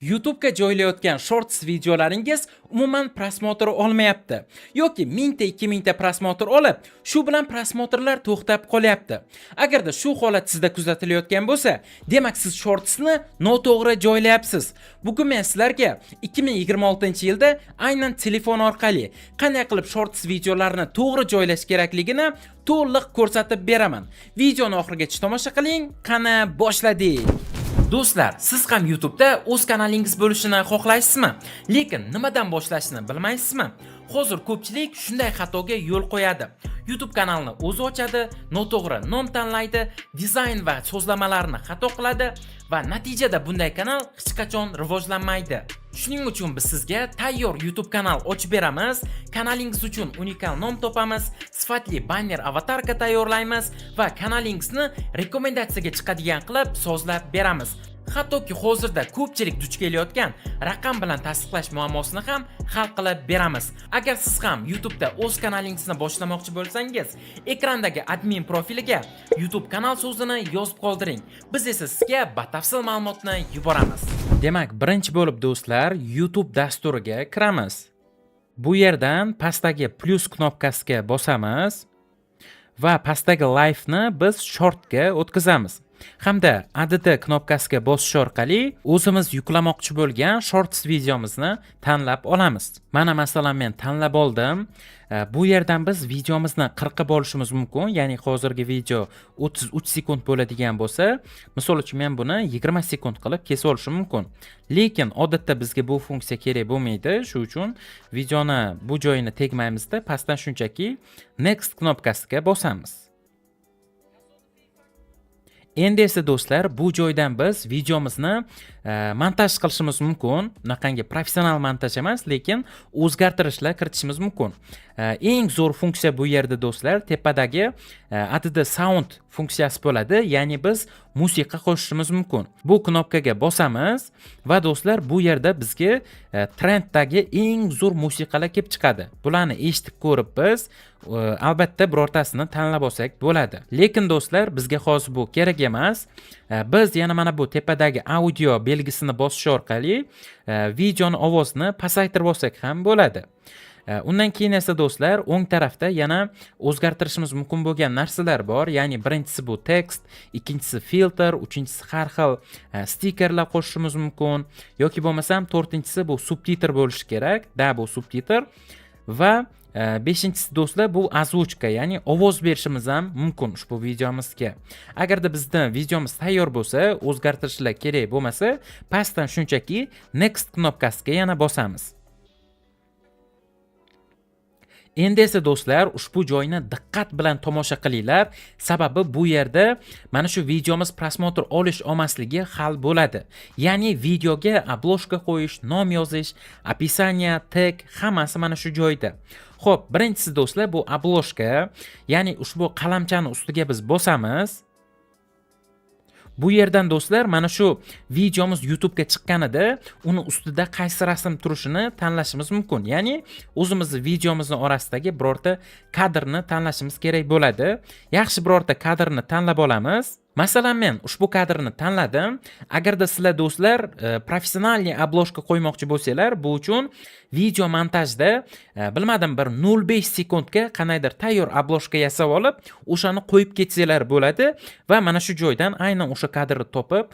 YouTube'ga joylayotgan Shorts videolaringiz umuman просмотр olmayapti yoki mingta, 2000 ta просмотр olib, shu bilan просмотр lar to'xtab qolyapti. Agarda shu holat sizda kuzatilayotgan bo'lsa, demak, siz Shortsni noto'g'ri joylayapsiz. Bugun men sizlarga 2026-yilda aynan telefon orqali qanday qilib Shorts videolarini to'g'ri joylash kerakligini to'liq ko'rsatib beraman. Videoni oxirigacha tomosha qiling. Qani, boshladik. Do'stlar, siz ham YouTube'da o'z kanalingiz bo'lishini xohlaysizmi? Lekin nimadan boshlashni bilmaysizmi? Hozir ko'pchilik shunday xatoga yo'l qo'yadi. YouTube kanalini o'zi ochadi, noto'g'ri nom tanlaydi, dizayn va so'zlamalarni xato qiladi va natijada bunday kanal hech qachon rivojlanmaydi. Shuning uchun biz sizga tayyor YouTube kanal ochib beramiz, kanalingiz uchun unikal nom topamiz, sifatli banner, аватарка tayyorlaymiz va kanalingizni rekomendatsiyaga chiqadigan qilib sozlab beramiz. Hattoki hozirda ko'pchilik duch kelayotgan raqam bilan tasdiqlash muammosini ham hal qilib beramiz. Agar siz ham YouTube'da o'z kanalingizni boshlamoqchi bo'lsangiz, ekrandagi admin profiliga "YouTube kanal" so'zini yozib qoldiring. Biz esa sizga batafsil ma'lumotni yuboramiz. Demak, birinchi bo'lib, do'stlar, YouTube dasturiga kiramiz. Bu yerdan pastdagi plyus knopkasiga bosamiz va pastdagi Live ni biz Shortga o'tkazamiz. Hamda Add knopkasiga bosish orqali o'zimiz yuklamoqchi bo'lgan Shorts videomizni tanlab olamiz. Mana, masalan, men tanlab oldim. Bu yerdan biz videomizni qirqib olishimiz mumkin. Ya'ni hozirgi video 33 sekund bo'ladigan bo'lsa, misol uchun, men buni 20 sekund qilib kesib olishim mumkin. Lekin odatda bizga bu funksiya kerak bo'lmaydi. Shu uchun videoni bu joyini tegmaymizda, pastdan shunchaki Next knopkasiga bosamiz. Endi esa, do'stlar, bu joydan biz videomizni montaj qilishimiz mumkin. Unaqangi professional montaj emas, lekin o'zgartirishlar kiritishimiz mumkin. Eng zo'r funksiya bu yerda, do'stlar, tepadagi Add Sound funksiyasi bo'ladi. Ya'ni biz musiqa qo'shishimiz mumkin. Bu knopkaga bosamiz va, do'stlar, bu yerda bizga trenddagi eng zo'r musiqalar kelib chiqadi. Bularni eshitib ko'rib, biz albatta birortasini tanlab olsak bo'ladi. Lekin, do'stlar, bizga hozir bu kerak emas. Biz yana mana bu tepadagi audio belgisini bosish orqali videoni ovozini pasaytirib olsak ham bo'ladi. Undan keyin esa, do'stlar, o'ng tarafda yana o'zgartirishimiz mumkin bo'lgan narsalar bor. Ya'ni birinchisi bu tekst, ikkinchisi filtr, uchinchisi har xil stikerlar qo'shishimiz mumkin yoki bo'lmasam to'rtinchisi bu subtitr bo'lishi kerak. Да, bu subtitr va beshinchisi, do'stlar, bu озвучка, ya'ni ovoz berishimiz ham mumkin ushbu videomizga. Agarda bizni videomiz tayyor bo'lsa, o'zgartirishlar kerak bo'lmasa, pastdan shunchaki Next knopkasiga yana bosamiz. Endi esa, do'stlar, ushbu joyni diqqat bilan tomosha qilinglar, sababi bu yerda mana shu videomiz просмотр olish olmasligi hal bo'ladi. Ya'ni videoga обложка qo'yish, nom yozish, описание, tag, hammasi mana shu joyda. Xo'p, birinchisi, do'stlar, bu обложка, ya'ni ushbu qalamchani ustiga biz bosamiz. Bu yerdan, do'stlar, mana shu videomiz YouTube'ga chiqqanida uni ustida qaysi rasm turishini tanlashimiz mumkin. Ya'ni o'zimizni videomizni orasidagi birorta kadrni tanlashimiz kerak bo'ladi. Yaxshi birorta kadrni tanlab olamiz. Masalan, men ushbu kadrni tanladim. Agarda sizlar, do'stlar, профессиональный обложка qo'ymoqchi bo'lsanglar, bu uchun video montajda bilmadim, bir 0,5 sekundga qandaydir tayyor обложка yasab olib, o'shani qo'yib ketsanglar bo'ladi va mana shu joydan aynan o'sha kadrni topib,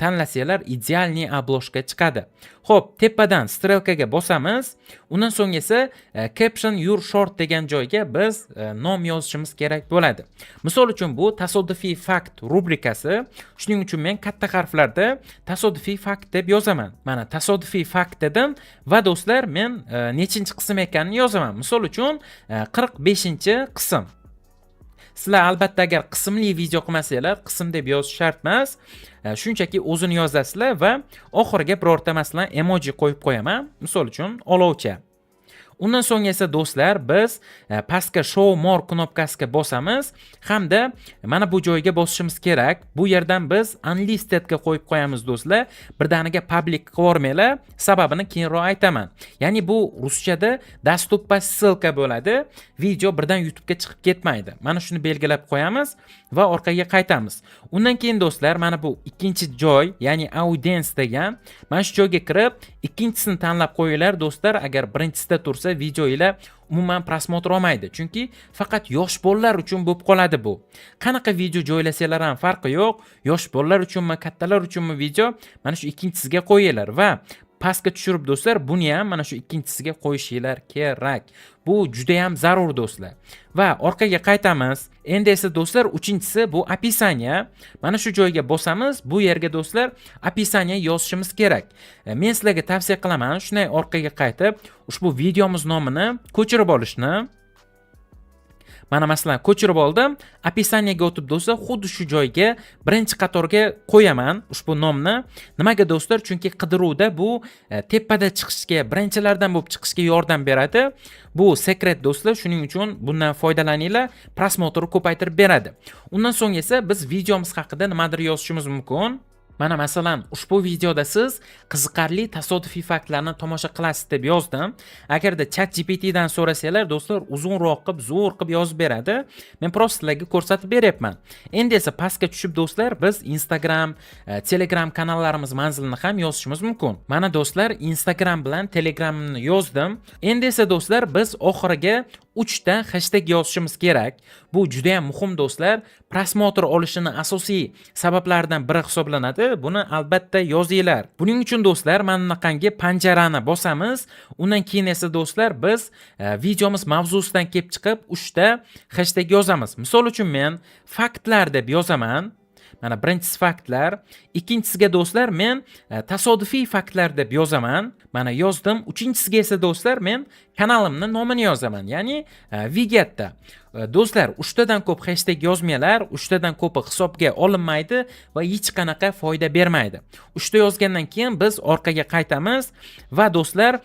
tanlasanglar, идеальный обложка chiqadi. Xo'p, tepadan strelkaga bosamiz. Undan so'ng esa "Caption your short" degan joyga biz nom yozishimiz kerak bo'ladi. Misol uchun, bu tasodifiy fakt rubrikasi. Shuning uchun men katta harflarda "tasodifiy fakt" deb yozaman. Mana, "tasodifiy fakt" dedim va, do'stlar, men nechinchi qism ekanini yozaman. Misol uchun, 45-qism. Sizlar albatta agar qismli video qilmasanglar, qism deb yozish shart emas. Shunchaki o'zini yozasizlar va oxiriga birorta, masalan, emoji qo'yib qo'yaman. Misol uchun, olovcha. Undan so'ng esa, do'stlar, biz pastga "Show more" knopkasiga bosamiz hamda mana bu joyga bosishimiz kerak. Bu yerdan biz "Unlistedga" qo'yib qo'yamiz, do'stlar. Birdaniga public qilib yubormanglar, sababini keyinroq aytaman. Ya'ni bu ruschada "доступ по ссылка" bo'ladi. Video birdan YouTube'ga chiqib ketmaydi. Mana shuni belgilab qo'yamiz Va orqaga qaytamiz. Undan keyin, do'stlar, mana bu ikkinchi joy, ya'ni audience degan mana shu joyga kirib, ikkinchisini tanlab qo'yinglar, do'stlar. Agar birinchisida tursa, video ila umuman просмотр olmaydi, chunki faqat yosh bolalar uchun bo'lib qoladi bu. Qanaqa video joylasanglar ham farqi yo'q, yosh bolalar uchunmi, kattalar uchunmi video, mana shu ikkinchisiga qo'yinglar. Va pastga tushirib, do'stlar, buni ham mana shu ikkinchisiga qo'yishinglar kerak. Bu juda ham zarur, do'stlar. Va orqaga qaytamiz. Endi esa, do'stlar, uchinchisi bu описание. Mana shu joyga bosamiz. Bu yerga, do'stlar, описание yozishimiz kerak. Men sizlarga tavsiya qilaman shunday orqaga qaytib, ushbu videomiz nomini ko'chirib olishni. Mana, masalan, ko'chirib oldim. Описание ga o'tib, do'stlar, xuddi shu joyga, birinchi qatorga qo'yaman ushbu nomni. Nimaga, do'stlar? Chunki qidiruvda bu tepada chiqishga, birinchilardan bo'lib chiqishga yordam beradi. Bu секрет, do'stlar, shuning uchun bundan foydalaninglar, просмотр ko'paytirib beradi. Undan so'ng esa biz videomiz haqida nimadir yozishimiz mumkin. Mana, masalan, ushbu videoda siz qiziqarli tasodifiy faktlarni tomosha qilasiz deb yozdim. Agarda Chat GPTdan so'rasanglar, do'stlar, uzunroq qilib, zo'r qilib yozib beradi. Men просто sizlarga ko'rsatib beryapman. Endi esa pastga tushib, do'stlar, biz Instagram, Telegram kanallarimiz manzilini ham yozishimiz mumkin. Mana, do'stlar, Instagram bilan Telegramni yozdim. Endi esa, do'stlar, biz oxiriga 3 ta hashtag yozishimiz kerak. Bu juda ham muhim, do'stlar. Просмотр olishini asosiy sabablaridan biri hisoblanadi. Buni albatta yozinglar. Buning uchun, do'stlar, mana bunaqangi panjarani bosamiz. Undan keyin esa, do'stlar, biz videomiz mavzusidan kelib chiqib 3 ta hashtag yozamiz. Misol uchun, men faktlar deb yozaman. Mana, birinchisi faktlar. Ikkinchisiga, do'stlar, men tasodifiy faktlar deb yozaman. Mana, yozdim. Uchinchisiga esa, do'stlar, men kanalimni nomini yozaman, ya'ni Vigatda. Do'stlar, uchtadan ko'p hashtag yozmanglar, uchtadan ko'pi hisobga olinmaydi va hech qanaqa foyda bermaydi. Uchta yozgandan keyin biz orqaga qaytamiz va, do'stlar,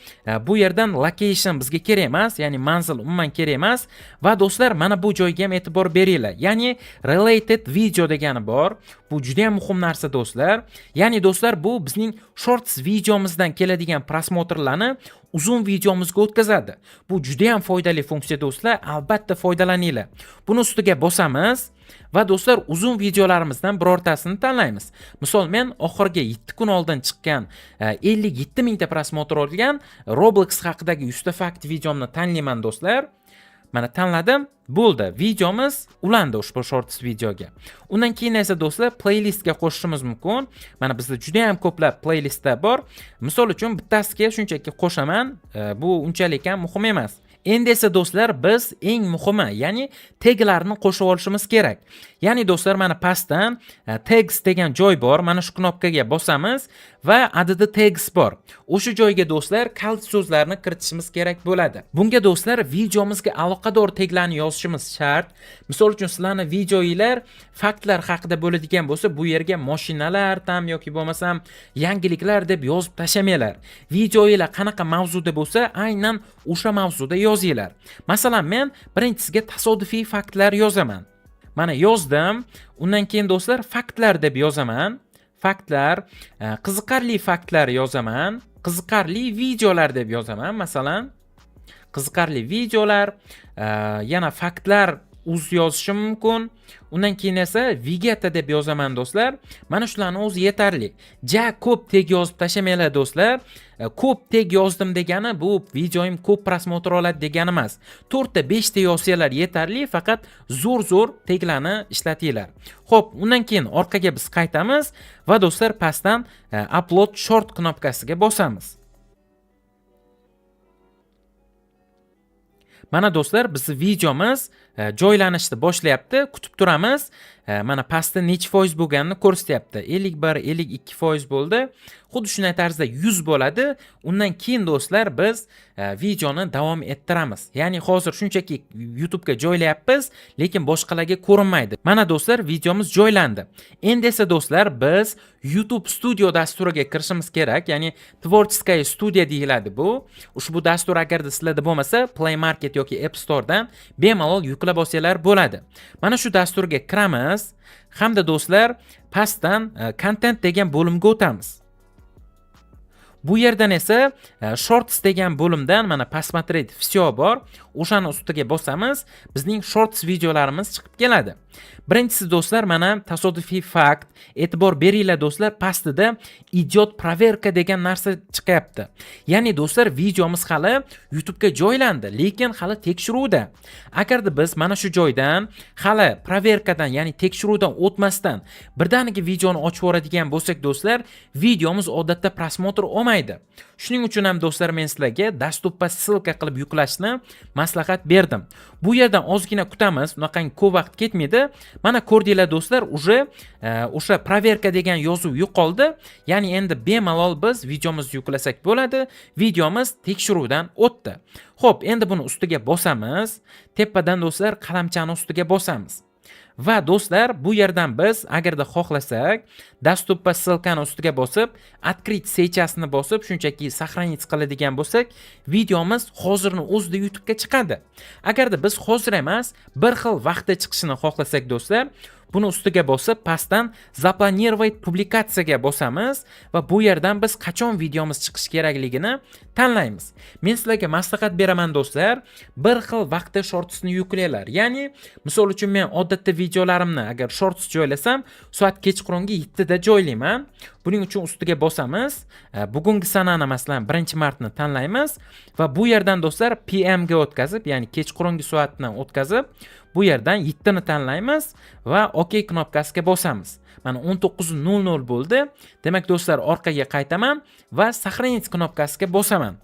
bu yerdan location bizga kerak emas, ya'ni manzil umuman kerak emas. Va, do'stlar, mana bu joyga ham e'tibor beringlar. Ya'ni related video degani bor. Bu juda ham muhim narsa, do'stlar. Ya'ni, do'stlar, bu bizning shorts videomizdan keladigan просмотр larni uzun videomizga o'tkazadi. Bu juda ham foydali funksiya, do'stlar, albatta foydalaninglar. Buni ustiga bosamiz va, do'stlar, uzun videolarimizdan birortasini tanlaymiz. Misol, men oxirgi 7 kun oldin chiqqan 57 mingta просмотр olgan Roblox haqidagi 100 ta fakt videomni tanlayman, do'stlar. Mana, tanladim. Bo'ldi. Videomiz ulandi ushbu shorts videoga. Undan keyin esa, do'stlar, playlistga qo'shishimiz mumkin. Mana, bizda juda ham ko'plab playlistlar bor. Misol uchun, bittasiga shunchaki qo'shaman. Bu unchalik ham muhim emas. Endi esa, do'stlar, biz eng muhimi, ya'ni taglarni qo'shib olishimiz kerak. Ya'ni, do'stlar, mana pastdan tags degan joy bor. Mana shu knopkaga bosamiz va add tags bor. O'sha joyga, do'stlar, kalit so'zlarni kiritishimiz kerak bo'ladi. Bunga, do'stlar, videomizga aloqador taglarni yozishimiz shart. Misol uchun, sizlarni videoinglar faktlar haqida bo'ladigan bo'lsa, bu yerga mashinalar tam yoki bo'lmasam yangiliklar deb yozib tashlamanglar. Videoinglar qanaqa mavzuda bo'lsa, aynan o'sha mavzuda yozinglar. Masalan, men birinchisiga tasodifiy faktlar yozaman. Mana, yozdim. Undan keyin, do'stlar, faktlar deb yozaman. Faktlar, qiziqarli faktlar yozaman, qiziqarli videolar deb yozaman, masalan. Qiziqarli videolar, yana faktlar uz yozishim mumkin. Undan keyin esa Vegeta deb yozaman, do'stlar. Mana shularni o'zi yetarli. Ja ko'p tag yozib tashlamanglar, do'stlar. Ko'p tag yozdim degani bu videoyim ko'p просмотр oladi degani emas. 4 ta, 5 ta yozsanglar yetarli, faqat zo'r-zo'r taglarni ishlatinglar. Xo'p, undan keyin orqaga biz qaytamiz va, do'stlar, pastdan upload short knopkasiga bosamiz. Mana, do'stlar, bizni videomiz joylanishni boshlayapti. Kutib turamiz. Mana, pastda necha foiz bo'lganini ko'rsatyapti. 51, 52 foiz bo'ldi. Xuddi shunday tarzda 100 bo'ladi. Undan keyin, do'stlar, biz videoni davom ettiramiz. Ya'ni hozir shunchaki YouTube ga joylayapmiz, lekin boshqalarga ko'rinmaydi. Mana, do'stlar, videomiz joylandi. Endi esa, do'stlar, biz YouTube Studio dasturiga kirishimiz kerak. Ya'ni Творческая студия deyiladi bu. Ushbu dastur agarda sizlarda bo'lmasa, Play Market yoki App Store'dan bemalol yuklab olsanglar bo'ladi. Mana shu dasturga kiramiz hamda, do'stlar, pastdan kontent degan bo'limga o'tamiz. Bu yerdan esa Shorts degan bo'limdan mana "Посмотреть все" bor. O'shani ustiga bosamiz. Bizning Shorts videolarimiz chiqib keladi. Birinchisi, do'stlar, mana tasodifiy fakt. E'tibor beringlar, do'stlar, pastida "Идет проверка" degan narsa chiqyapti. Ya'ni, do'stlar, videomiz hali YouTubega joylandi, lekin hali tekshiruvda. Agarda biz mana shu joydan hali проверка dan, ya'ni tekshiruvdan o'tmasdan birdaniga videoni ochib yuboradigan bo'lsak, do'stlar, videomiz odatda просмотр olmaydi. Shuning uchun ham, do'stlar, men sizlarga "Доступ по ссылка" qilib yuklashni maslahat berdim. Bu yerdan ozgina kutamiz, unaqangi ko'p vaqt ketmaydi. Mana ko'rdinglar, do'stlar, уже o'sha "проверка" degan yozuv yo'qoldi. Ya'ni endi bemalol biz videomizni yuklasak bo'ladi. Videomiz tekshiruvdan o'tdi. Xo'p, endi buni ustiga bosamiz. Tepadan, do'stlar, qalamchani ustiga bosamiz. Va, do'stlar, bu yerdan biz agarda xohlasak, "Доступ по ссылка" ni ustiga bosib, "Открыть сейчас" ni bosib, shunchaki "Сохранить" qiladigan bo'lsak, videomiz hozirni o'zida YouTubega chiqadi. Agarda biz hozir emas, bir xil vaqtda chiqishini xohlasak, do'stlar, buni ustiga bosib, pastdan "Запланировать публикация" ga bosamiz va bu yerdan biz qachon videomiz chiqishi kerakligini tanlaymiz. Men sizlarga maslahat beraman, do'stlar, bir xil vaqtda Shortsni yuklanglar. Ya'ni, misol uchun, men odatda videolarimni agar Shorts joylasam, soat kechqurungi 7 da joylayman. Buning uchun ustiga bosamiz. Bugungi sanani, masalan, 1-martni tanlaymiz va bu yerdan, do'stlar, PM ga o'tkazib, ya'ni kechqurungi soatni o'tkazib, bu yerdan 7 ni tanlaymiz va OK knopkasiga bosamiz. Mana 19:00 bo'ldi. Demak, do'stlar, orqaga qaytaman va "Сохранить" knopkasiga bosaman.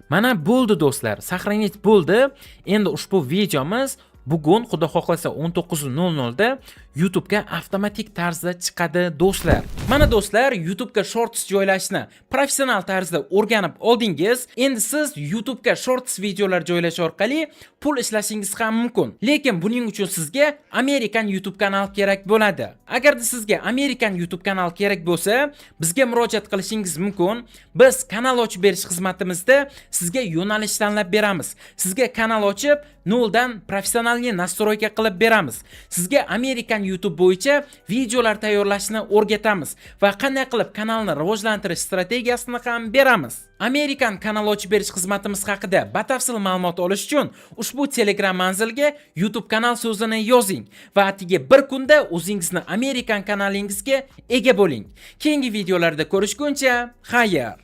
Mana bo'ldi, do'stlar, "Сохранить" bo'ldi. Endi ushbu videomiz bugun, xudo xohlasa, 19:00 da YouTubega avtomatik tarzda chiqadi, do'stlar. Mana, do'stlar, YouTubega Shorts joylashni professional tarzda o'rganib oldingiz. Endi siz YouTubega Shorts videolar joylash orqali pul ishlashingiz ham mumkin. Lekin buning uchun sizga Amerikan YouTube kanal kerak bo'ladi. Agarda sizga Amerikan YouTube kanal kerak bo'lsa, bizga murojaat qilishingiz mumkin. Biz kanal ochib berish xizmatimizda sizga yo'nalish tanlab beramiz. Sizga kanal ochib, noldan профессиональный настройка qilib beramiz. Sizga Amerikan YouTube bo'yicha videolar tayyorlashni o'rgatamiz va qanday qilib kanalni rivojlantirish strategiyasini ham beramiz. Amerikan kanal ochib berish xizmatimiz haqida batafsil ma'lumot olish uchun ushbu Telegram manzilga "YouTube kanal" so'zini yozing va atigi bir kunda o'zingizni Amerikan kanalingizga ega bo'ling. Keyingi videolarda ko'rishguncha, xayr.